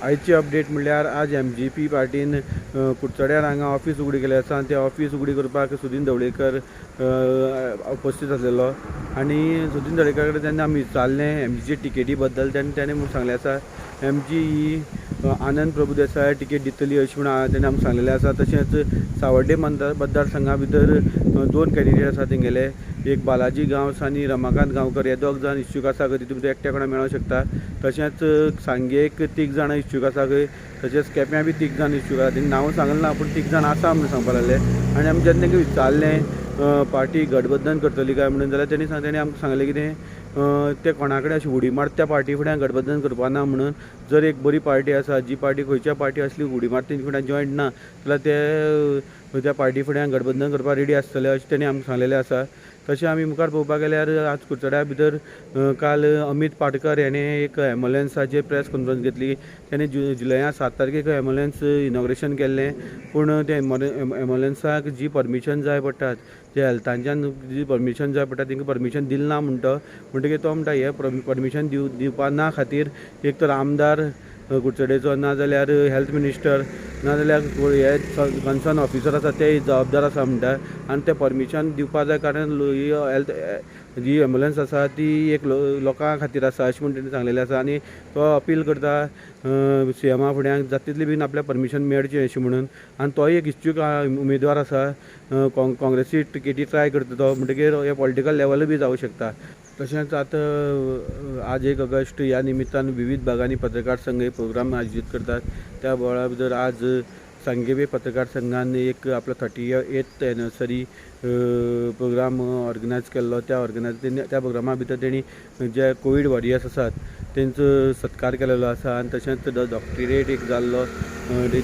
आयची अपडेट म्हणल्यार आज एमजीपी पार्टीन कुडचड्यार हांगा ऑफीस उगडी केलें आसा आनी तें ऑफीस उगडी करपाक सुदीन ढवळीकर उपस्थित आसलेलो आनी सुदीन ढवळीकर कडेन जेन्ना आमी विचारलें एमजीचे टिकेटी बद्दल तेन्ना तेणें म्हूण सांगलें आसा, एमजी ही आनंद प्रभुदेसाय टिकेट दितली अशें म्हूण तेणें आमकां सांगलेलें आसा. तशेंच सावड्डे मतदारसंघा भितर 2 कॅन्डिडेट आसा तेंगेले, एक बालाजी गांवस आनी रमाकांत गांवकर, हे दोग जाण इच्छूक आसा खंय, तितून भितर एकट्या कोणा मेळोंक शकता. तशेंच सांगेक 3 जाणां इच्छूक आसा खंय, तशेंच केप्यां बी 3 जाण इच्छूक आसा. तेणी नांवां सांगलें ना पूण 3 जाण आसा म्हणून सांगपाक लागले. आनी आमी जेन्ना तांकां विचारलें पार्टी गठबंधन करतली काय म्हणून, जाल्यार तेणी आमकां सांगलें कितें ते कोणा कडेन अशी उडी मारता त्या पार्टी फुड्यान गठबंधन करपा ना म्हणून. जर एक बरी पार्टी आसा, जी पार्टी खंयच्या पार्टी असली उडी मारता तेंच्या फुड्यान जॉयंट ना जाल्यार ते त्या पार्टी फुड्यान गठबंधन करपाक रेडी आसतले अशें तेणी आमकां सांगलेलें आसा. तशें आमी मुखार पळोवपाक गेल्यार आज कुडचड्या भितर काल अमीत पाटकर हेणें एक एम्बुलन्साचेर प्रेस कॉन्फरन्स घेतली. तेणें जुलया 7 तारखेक एम्बुलन्स इनॉग्रेशन केल्लें, पूण ते एम्बुलन्साक जी परमिशन जाय पडटात, जे हेल्थांच्यान जी परमिशन जाय पडटा तेंकां परमिशन दिलें ना म्हणटा. म्हणटकीर तो म्हणटा हें परमिशन दिवपा ना खातीर एक तर आमदार कुडचडेचो ना जाल्यार हेल्थ मिनिस्टर ना जाल्यार हे कन्सर्न ऑफिसर आसा ते जबाबदार आसा म्हणटा. आनी ते परमिशन दिवपा जाय, कारण ही हेल्थ जी एम्बुलन्स आसा ती एक लोकां खातीर आसा अशें म्हूण तेणी सांगलेलें आसा. आनी तो अपील करता सीएमा फुड्यान जाता तितलें बेगीन आपल्याक परमिशन मेळचें अशें म्हणून. आनी तोय एक इच्छूक उमेदवार आसा, काँग्रेसी टिकेटी ट्राय करता तो, म्हणटकीर हे पॉलिटिकल लेवलूय बी जावंक शकता. तशेंच आतां आज 1 ऑगस्ट ह्या निमित्तान विविध भागांनी पत्रकार संघ हे प्रोग्राम आयोजीत करतात. त्या वेळा भितर आज सांगें पत्रकार संघान एक आपलो 38th anniversary programme organise केल्लो. त्या प्रोग्रामा भितर तेणी जे कोवीड वॉरियर्स आसात तेंचो सत्कार केलेलो आसा. आनी तशेंच डॉक्टरेट एक जाल्लो,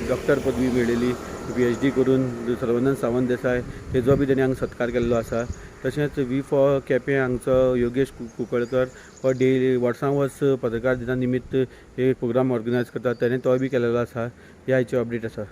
डॉक्टर पदवी मेळयली PhD करून सर्वानंद सावंत देसाय तेजो बी तेणी हांगा सत्कार केल्लो आसा. तशेंच वी फॉर केपें हांगचो योगेश कुंकळकर हो डेली वर्सां वर्स पत्रकार दिना निमित्त एक प्रोग्राम ऑर्गनायज करता, तेणें तोय बी केलेलो आसा. ही आयची अपडेट आसा.